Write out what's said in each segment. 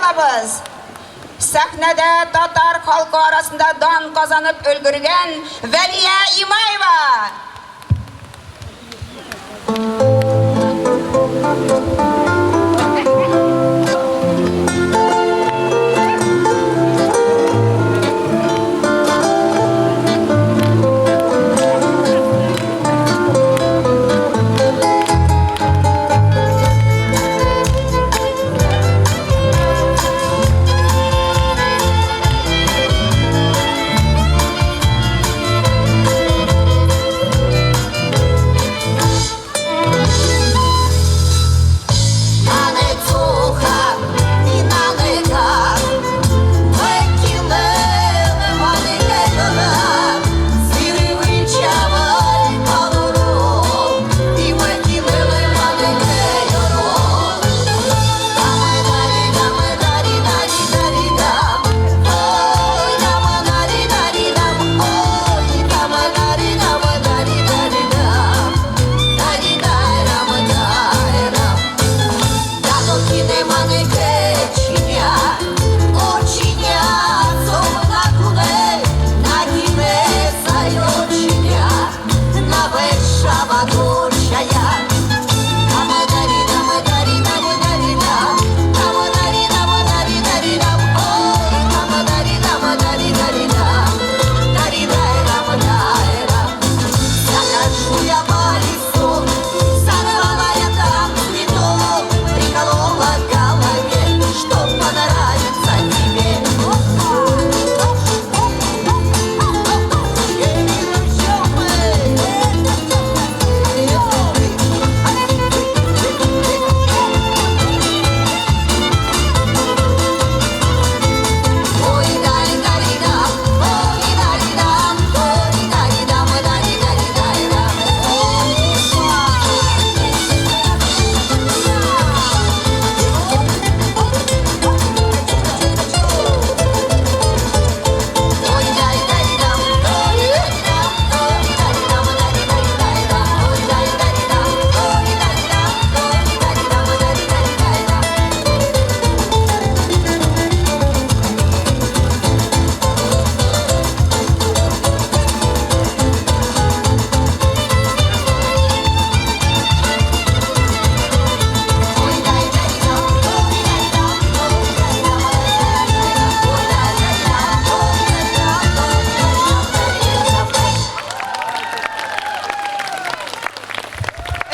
алабыз. Сәхнәдә татар халкы арасында дан казанып өлгергән Вәлия Имаева!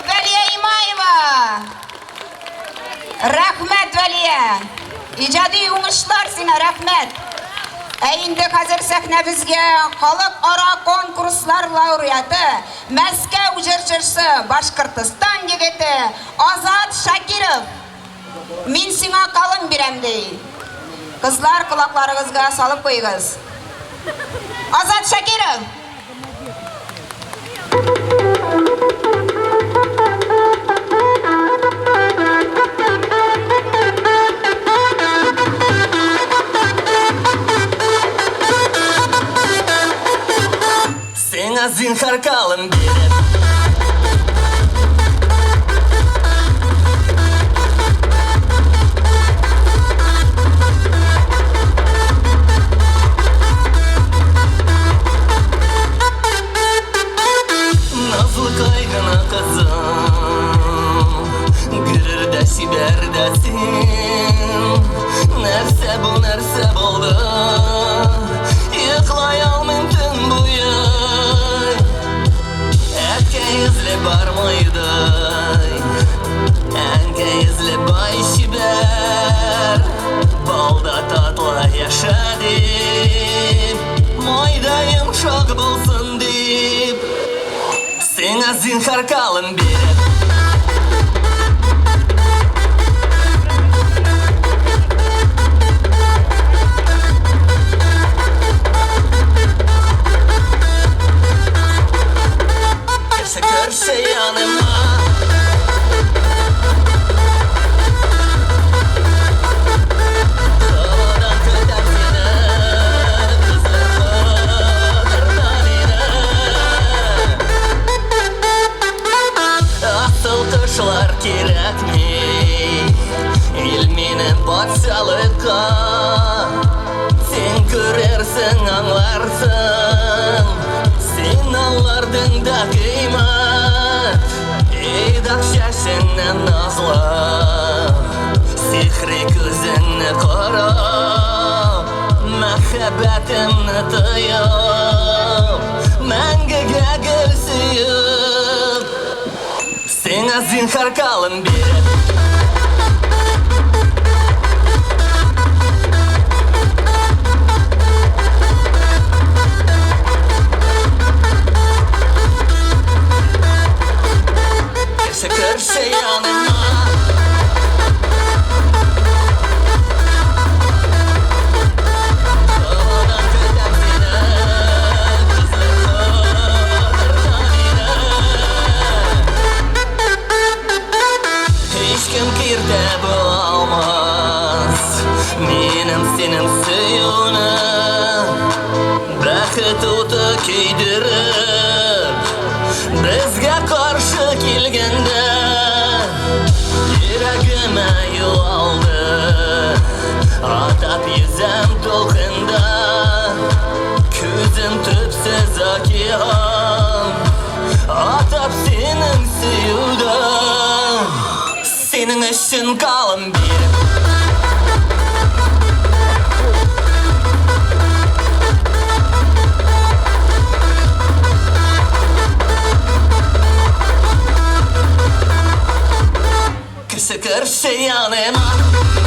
Вәлия Имаева! Рәхмәт, Вәлия! Иҗади уңышлар сиңа, рәхмәт! Ә инде хәзер сәхнәбезгә халыкара конкурслар лауреаты, Мәскәү җырчысы, Башкортостан егете Азат Шакиров! Мин сиңа калым бирәм, ди. Кызлар, колакларыгызга салып куегыз. Азат Шакиров! Сиңа зинһар калым биреп. Назлыкай гына кызым, Гөрер дә чибәр дә син. Нәрсә бу, нәрсә булды? Йоклай алмыйм төн буе. Әткәй эзләп бармыйдай, Әнкәй эзләп бай чибәр. Балда татлы яшә дип, Майда йомшак булсын дип, Сиңа зинһар калым биреп. Керсә, керсә яныма. Һавадан көтәм сине, Кызлар котырта мине. дөньялыкка. Син күрерсең, аңларсың, син алардың да кыйммәт. Идак чәчеңнән назлы, сихри күзеңне карап, мәхәббәтемне тоеп, мәңгегә гел сөеп, сиңа зинһар калым биреп. Кеше керше яныма. Һавадан көтәм сине, кызыл котырта мине. Һичкем киртә булалмас минем синең сөюне. Бәхет уты көйдереп, безгә каршы килгәндә, йөрәгемә юл алды. Атап йөзәм дулкында, күзем төпсез океан. Атап синең сөюдән, синең өчен калым биреп. Кеше керше яныма.